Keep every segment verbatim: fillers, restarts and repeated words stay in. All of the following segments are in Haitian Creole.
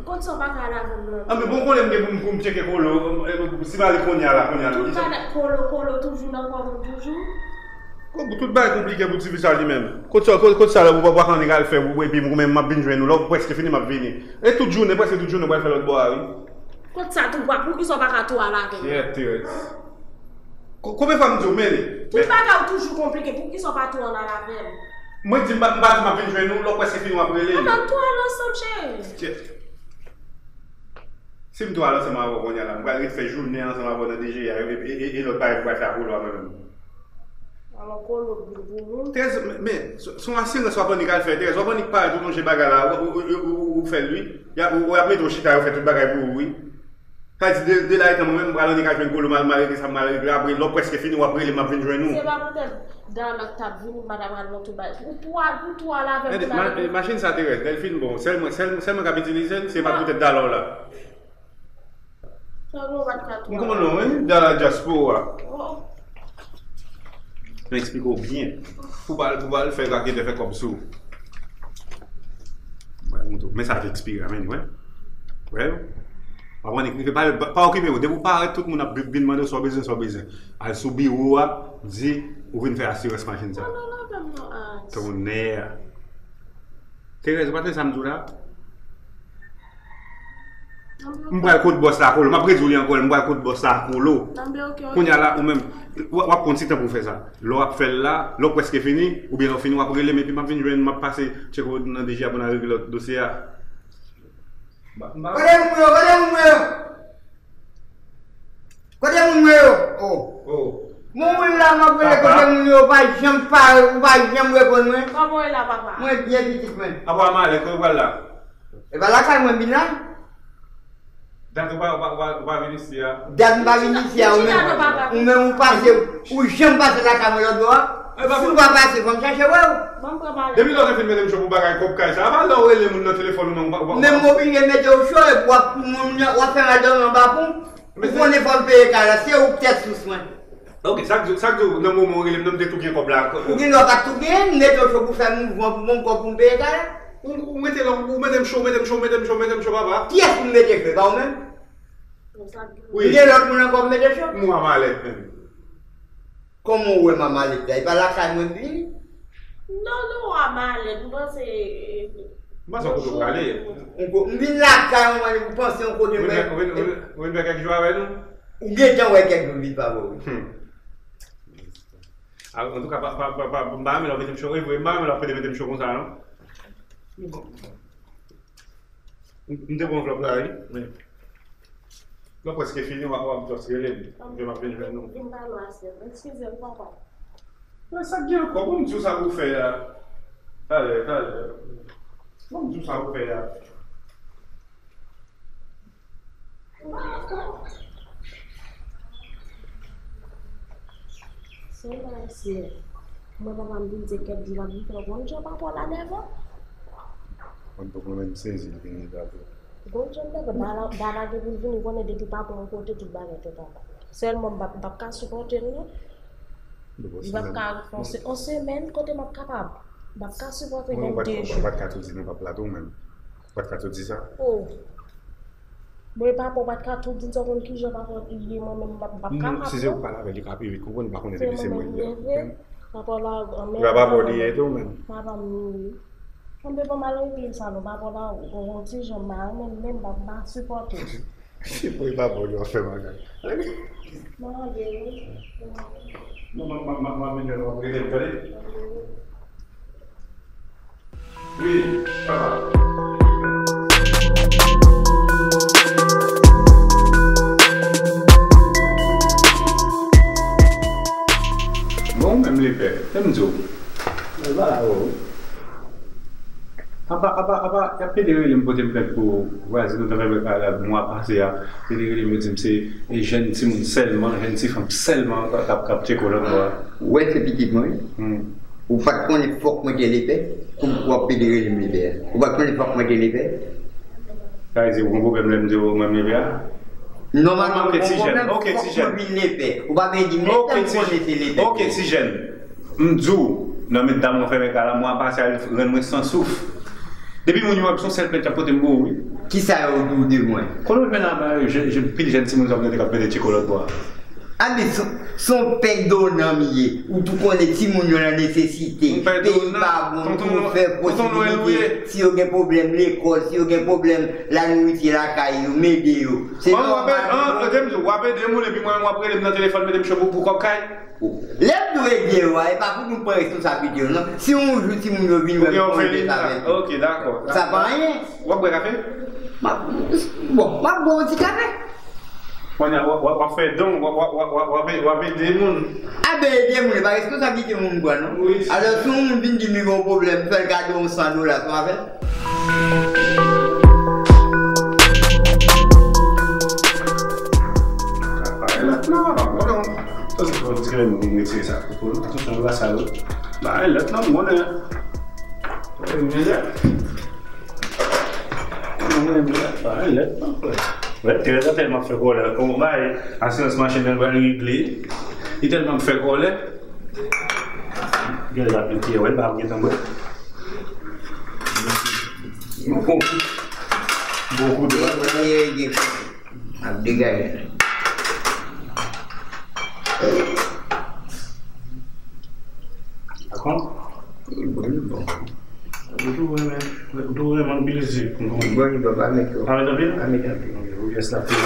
Kot sa w pa ka al avè m non. Anben, bon, konnen m gen pou m, pou m tcheke Kolo, e, si m ale kounye a la, kounye a la, ki sa? Tout bagay, Kolo, Kolo toujou nan kò moun toujou. Ko-, tout bagay konplike pou ti fi sa li menm. Kot sa, kot, kot sa la, ou pa, ou pa konnen k al fè, ou, epi mwen menm, m ap vin jwenn ou, lè w prèske fini, m ap vini. E tout jounen, prèske tout jounen, ou pral fè lòt bò a, wi. Kot sa tou, wa, poukisa w pa ka tou al avè m? Kyèt, Terèz. Ko-, konbyen fwa m di w, men li? Tout bagay ou toujou konplike, poukisa w pa tou al avè m? Mwen di m pa, m pa di m ap vin jwenn ou, lè w prèske fini, w ap rele m. Ann tou al ansanm, cheri. Kyèt. Si m tou al ansanm avè w kounye a la, m pral ret fè jounen ansanm avè w nan D G A, e, e, e, e lòt bagay m pral fè ak Kolo a mwen menm. Alò, Kolo vin pou moun. Terèz, men, men, se, se yon asirans w ap annik al fè, Terèz, w ap annik parèt ou lonje bagay la, ou, ou, ou, ou, ou fè l, wi. Y ap, ou, ou ap mete w chita, yo fè tout bagay pou ou, wi. Sa di, de, de la etan mwen menm, m pral annik al jwenn Kolo, mal, malere sa, malere, apre, lè w prèske fini, w ap rele m, m ap vin jwenn ou. Se pa poutèt Darla t ap vini, m pa t ap al nan tout bagay. Ou tou al, ou tou al avè m, ou al avè m. Machin sa, Terèz, lè l fin bon, sèl mwen, sèl, sèl mwen k ap itilize l, se pa poutèt Darla w la. Sa nou pa t ka tou. M konprann non, wi, Darla dyaspora. Oh. Mwen eksplike w byen. Pou bal, pou bal fè raketè fè kòb sou. Mwen montre w. Men sa ki ekspire a, men, wè. Wè. Pa pran ekri, pa, pa, pa okipe w. Depi w parèt, tout moun ap vin mande w sa w bezwen, sa w bezwen. Al sou biwo a, di ou vin fè asirans machin sa. Non, non, non, non, non, ah. Tonnè. Terèz, ou pa tande sa m di w la? M pral kot bòs la, Kolo. M ap redi w li ankò, m pral kot bòs la, Kolo. Kounye a la, ou menm, w, w ap pran ti tan pou w fè sa. Lè w ap fè l la, lè w prèske fini, oubyen lè w fini, w ap rele m, epi m ap vin jwenn, m ap pase tcheke w nan D G A pou n al regle lòt dosye a. Kote moun mwen yo? Kote moun mwen yo? Kote moun mwen yo? Oh. Oh. Moun la, m ap rele kote moun yo, ou pa janm pa, ou pa janm reponn mwen. Kòman w ye la, papa? Mwen byen, pitit mwen. Apa w ale, kote w pral la? E pa lakay mwen m vin la. Dat ou pa, ou pa, ou pa, ou pa vin isi a? Dat m pa vin isi a, ou menm, ou menm ou pase, ou janm pase lakay mwen lòt bò a. Si w pa pase, fò m chache wè w. Depi lè w te fin mete m cho pou bagay kòb kay sa, apa lè w rele moun nan telefòn ou menm, ou pa, ou pa. Men m oblije mete w cho, epi w ap, moun nan, w ap fè mal dòmi anba pon. Ou konnen fò m peye kay la, se ou k tèt sous mwen. Ok, sa k di, sa k di w nan moman w rele m nan, m te tou gen kòb la. Ou gen dwa pa t tou genyen, m mete w cho pou fè mouvman pou bon kòb pou m peye kay la. Ou, ou mete la, ou mete m cho, mete m cho, mete m cho, mete m cho, papa. Kiyès pou m mete cho, e pa ou menm? Wi. M gen lòt moun ankò m mete cho? M wè malèt menm. Kòman w wè m a malèt la? E pa lakay mwen m vini? Non, non, w a malèt. M panse, eh, m panse yon kote w prale. M vin lakay mwen, ou panse yon kote mwen. Ou vin, ou vin, ou vin, ou vin fè kèk jou avè nou? Ou gentan wè kèk jou vin pa bò, wi. Hmm. A, antouka, pa, pa, pa, pa, m pa renmen lè w mete m cho, e vre, m pa renmen lè w ap pede mete m cho konsa, non. M, m te pran anvlòp la, wi. Wi. Lè w prèske fini, w ap, w ap just rele m. Epi m ap vin jwenn nou. Vin pa nou aswè. Eskize m, papa. Men sa k gen ankò? Bon, m di w sa pou w fè a. Talè, talè. Bon, m di w sa pou w fè a. Sèl bagay se, mwen papa m vin di kèk jou l ap vin fè w konn jan papa w la nève. Mwen poko menm sezi l vini la tou. Gon jan nève, Dala, Dala gen pou l vini, ou konnen depi papa w yon kote tout bagay fèt anba. Sèlman m p ap, m p ap ka sipòte l non. Li p ap ka fè yon se-, yon semèn kote m ap kapab. M p ap ka sipòte menm de jou. Ou pa t ka tou di nou pap la tou menm. Ou pa t ka tou di sa. Oh. Mwen papa w pa t ka tou di n sa w konn kijan papa w te ye, mwen menm m p ap, m p ap kapab. Si se ou k pale avè l, li ka pi vit, konprann, ou pa konnen depi se mwen li ye. Papa w la, anmè. Papa w li ye tou menm. Papa m li ye. Ann devan m al regle sa non, papa w la, yon ti jan m pa renmen l, menm m p ap, m pa sipòte l. Se pou papa w li w ap fè bagay. Mwen angle wi. Non, m ap, m ap, m ap, m ap vin jwenn ou, w ap rele m, tande? Wi, papa. Bon, ou menm lepè, fè m di w. Mwen pa la, wi. Apa, apa, apa, y ap pede rele m pote m plent pou vwazen nou t ap fè mwen kay la mwa pase a. Pede rele m, yo di m se, e, jèn timoun sèlman, jèn ti fanm sèlman k ap, k ap tcheke w lòt bò a. Ou wè se pitit mwen wi. Hmm. Ou pa t konnen fòk mwen te lepè, pou w ap pede rele m lepè a. Ou pa t konnen fòk mwen te lepè. Sa vle di ou gon pwoblèm lè m di w mwen m lepè a? Nòmalman, ou gon pwoblèm fòk mwen vin lepè. Ou pa bezwen di m lepè, m konnen se lepè. Ok, ti jèn. M di w, nan men dam nan fèmen kay la, mwa pase a, li rann mwen san souf. Depi moun yo wè m se yon sèl plent y ap pote m pou ou, wi. Kisa yo di w de mwen? Kote w jwenn a, jwenn, jwenn pil jèn timoun sa w mete k ap mete tcheko lòt bò a? Abi, s on, s on pè donan m ye. Ou tou konnen timoun yo nan nesesite. Peyi pa bon pou fè posibilite. Si yo gen pwoblèm lekòl, si yo gen pwoblèm lanouriti lakay yo, m ede yo. Se nòmal. An, an, tande m di w, w ap ede moun epi mwen, w ap rele m nan telefòn, mete m cho pou, pou kòb kay? Lè m dwe ede yo a, e pa pou nou pran responsablite yo, non. Si yon jou timoun yo vin wè m, m konn fè sa avèk yo. Ok, dakò. Sa pa anyen. W ap bwè kafe? M ap, bon, m ap bwè yon ti kafe. Kounye a, w ap, w ap, w ap fè don, w ap, w ap ede moun. A ben, ede moun, e pa responsablite moun m pran, non. Wi. Alò, si yon moun vin di m li gen yon pwoblèm, m fè l kado yon san dola, sa w ap fè? Bagay lòt non, non, non. Sa se pou tire nou retire sa pou nou. Attention, la sa yo. Bagay lòt non, mwen. Mwen, mwen, mwen, bagay lòt non, frè. Wè, Terèz tèlman fè kòlè. Yon bagay, asirans machin nan pral regle. Li tèlman fè kòlè. Gen la pil pye, wè, l pa gen tan, wè. Bon kou. Bon kou de. Ap degaje. Dakò? Li bon, li bon. Ou tou renmen, ou tou renmen anpil zi. Bon, li bon, pa met twòp. Pa met anpil? Pa met anpil. Ok, ou jès la pi.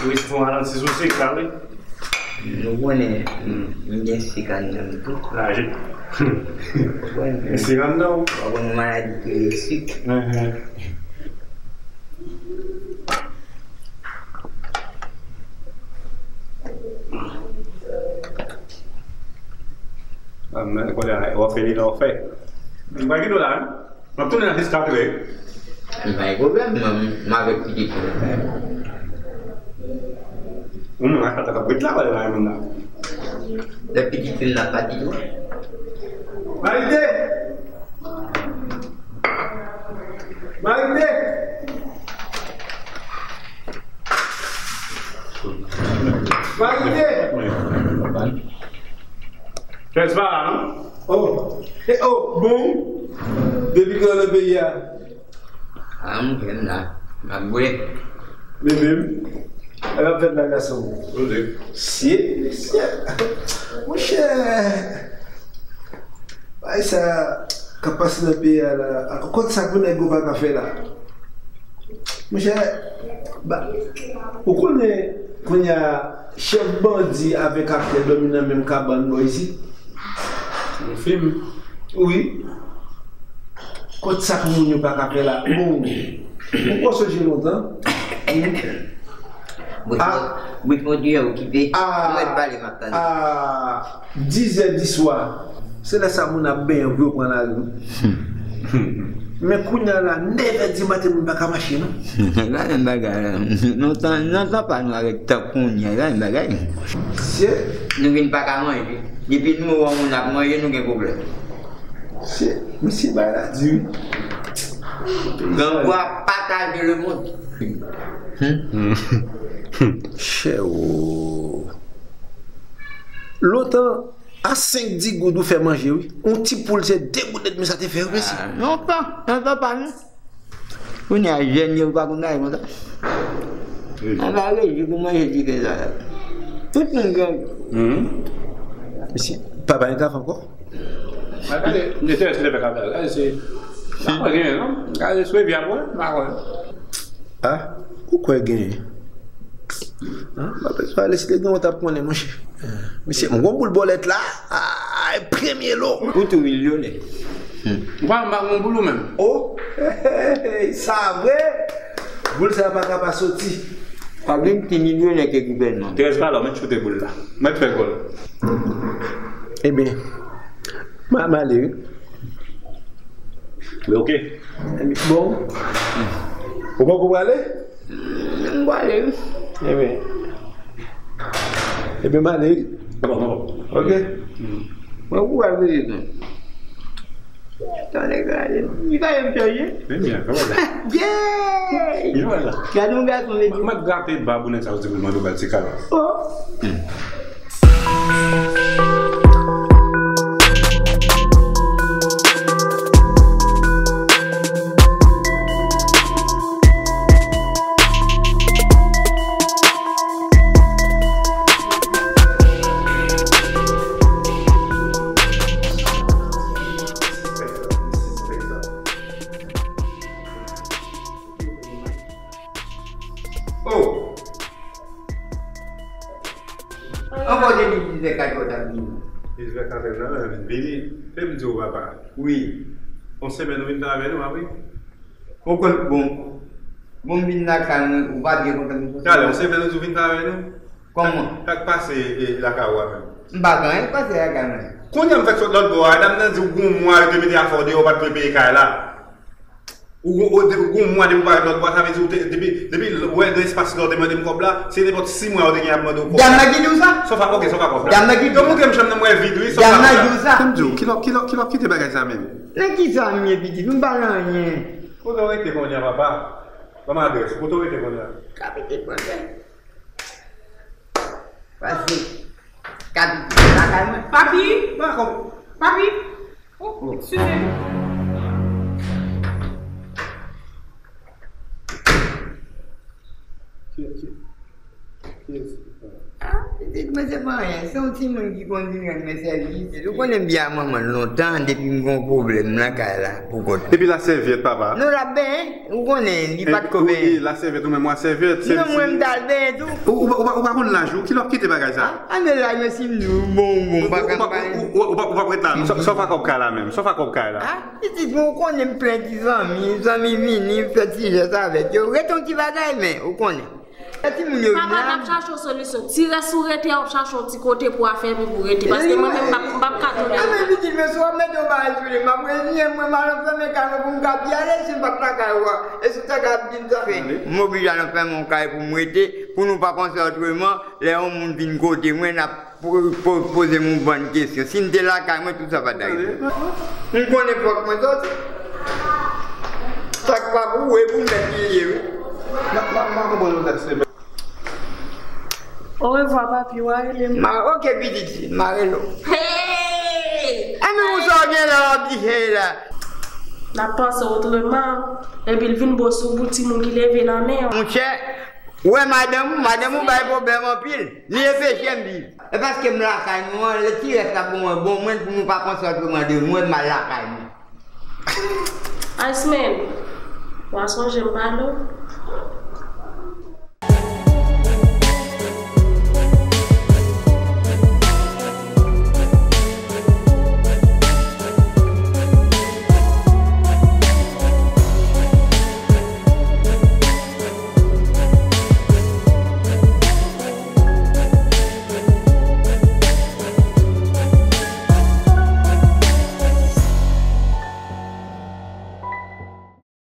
Wi, se fon alanti sou sik la, wi. Nou konnen, m gen sik anndan m tou. Raje. Ou konnen. Sik anndan w. Ou konnen maladi ki rele sik. Mhm. Ah, men, kounye a, w ap fè li nan w fè. M pa gen do la, wi. M ap tounen nan jis katrè. M pa gen pwoblèm, mwen, m avèk pitit mwen. Ou menm ak pata k ap ret la, pale nan moun la. Lè pitit fi m nan pati tou. Marite! Marite! Marite! Kès pa la, non? Oh, eh, oh, bon. Depi ke w nan peyi a. Ah, m jwenn la. M ap bwè. Men menm. Sa k ap fèt la, gason? Poze. Sye, sye. Monchè. Bagay sa k ap pase nan peyi a la. Kot sa pou nèg yo pa ka fè la? Monchè, ba, ou konnen kounye a chèf bandi avèk aktè dòmi nan menm kabann bò isit? Yon fim. Wi. Kot sa k moun yo pa ka fè la? Bon, ou poko sonje lontan. Bouch mwen, bouch mwen di okipe. Mwen pale m ap tande. A dizè diswa, se lè sa moun ap benyen pou yo pran lari. Men kounye a la, nèv è di maten, moun pa ka mache, non. Pa menm bagay la. Nan tan, nan tan pa nou avèk tan kounye a, pa menm bagay. Se. Nou vin pa ka manje. Depi nou wè yon moun ap manje, nou gen pwoblèm. Se, mesye, bagay la di, wi. Grangou ap pataje lemonn. Chè o. Lontan, a senk di goud ou fè manje, wi. Yon ti poul se de goud èdmi sa te fè, wi, mesye. Ah, lontan, lontan pa nou. Kounye a, jèn yo pa konn bagay konsa. Wi. An pa rejwi pou manje ti fen sa la. Tout moun jèn. Mhm. Mesye, pa bay gaf ankò. Gade, m te tèlè sou lè fè kap la. Gade, se, pa mwen genyen, non. Gade, sou epi apre, m pa kwè. Ah, ou kwè genyen? Ah, m pa bezwen ale, si te gen, w t ap konnen, monchè. Mesye, m gon boul bòlèt la. Ah, premye lo. Ou tou milyonè. Ou pa, m pa gon boul ou menm. Oh, sa vre. Boul sa pa ka pa soti. Pa gen pi milyonè ke gouvènman. Terèz pa la, mèt choute boul la. Mèt fè gòl. Ebyen, m a, m ale, wi. Wi, ok. Bon. Ou poko prale? M prale, wi. Ebyen. Ebyen, m ale, wi. Bon, bon. Ok. Mwen kou al veye tou. Tan nèg la ale. Li pa yon chanje. Men byen, kòman la? Yey! Li pa la. Gade yon gason, mesye. M ap grape bab ou nèg sa yo di pou l mande w bal ti kal. Oh. Ankò depi dis è kat ou t ap vini. Dis è kat nan vin vini. Fè m di w papa. Wi. Yon semèn ou vin travay nou, a wi. Ou konn bon. Bon, m vin lakay mwen, ou pa byen kontan m. Talè, yon semèn ou di w vin travay nou. Kòman? Sa k pase, e, lakay ou a menm? M pa gen anyen k pase lakay mwen. Kounye a m fèk sot lòt bò a, dam nan di w gon mwa yo te mete afè w deyò, ou pa t vle peye kay la. Ou, ou, ou, ou gon mwa depi w parèt lòt bò a, sa vle di ou te, depi, depi w wè nan espas la ou te mande m kòb la, se nenpòt sis mwa yo te gen ap mande w kòb la. Dam nan ki di w sa? Sofa, ok, sofa kòb la. Dam nan ki di w sa? Yo montre m chanm nan, m wè vid, wi, sofa kòb la. Dam nan ki di w sa? Sa m di w, kilè, kilè, kilè w kite bagay sa menm? Nan ki sa m ye, pitit? M pa nan anyen. Kote w rete kounye a, papa? Ban m adrès ou, kote w rete kounye a? Kapite pran tè. Pase. Kapite lakay mwen. Papi! Mwen konn. Papi! Oh, eskize m. Ki, ki, ki eski? Ah, pitit mwen se pa anyen. Se yon timoun ki konn vin rann mwen sèvis. Ou konnen m byen ak manman l lontan, depi m gon pwoblèm lakay la, pou kont. Epi la sèvyèt, papa? Non, l ap benyen. Ou konnen, li pa t ko benyen. La sèvyèt, ou menm w a sèvyèt. Non, mwen, m t al benyen tou. Ou, ou, ou, ou pa konn laj ou? Kilè w ap kite bagay sa? Ah, men laj mwen, si m di w, bon, bon, m pa ka bay. Ou, ou, ou, ou p ap ret la, non? Sofa kòb kay la menm, sofa kòb kay la. Ah, pitit mwen, ou konnen m plen ti zanmi, zanmi vini, m fè ti jès avèk yo. Ret yon ti bagay, men, ou konnen. Fè timoun yo vin la. Papa, n ap chache yon solisyon. Ti rès ou rete a, w ap chache yon ti kote pou afè epi pou rete. Paske mwen menm, m p ap, m p ap ka tolere. Ah, men pitit mwen, si w ap mete yon bagay sou li, m ap reziyen mwen, m al anfèmen kay mwen pou m ka byen alèz si m pa t lakay ou a. E si w ta ka vin sa fè. M oblije al anfèmen yon kay pou m rete, pou nou pa panse otreman, lè yon moun vin kote mwen, n ap po-, po-, poze m yon bann kesyon. Si m te lakay mwen, tout sa pa t rive. M konnen fòk mwen sòti. Sa k pa pou ou, e pou mèt li ye, wi. M pa konprann ou tèt se. Orevwa, papi, w a rele m. Ma, ok, pitit, m a rele w. Hey! Enben, ou sa w gen la, w ap di hey la? N ap panse otreman, epi l vin bo sou bout timoun ki leve nan men w. Monchè, ou wè madanm ou, madanm ou bay pwoblèm anpil. Li enpeche m viv. E paske m lakay nou an, lè ti rès la pou mwen, bon, mwen, pou nou pa panse otreman de mwen, m al lakay mwen. Iceman, w a sonje m pale w?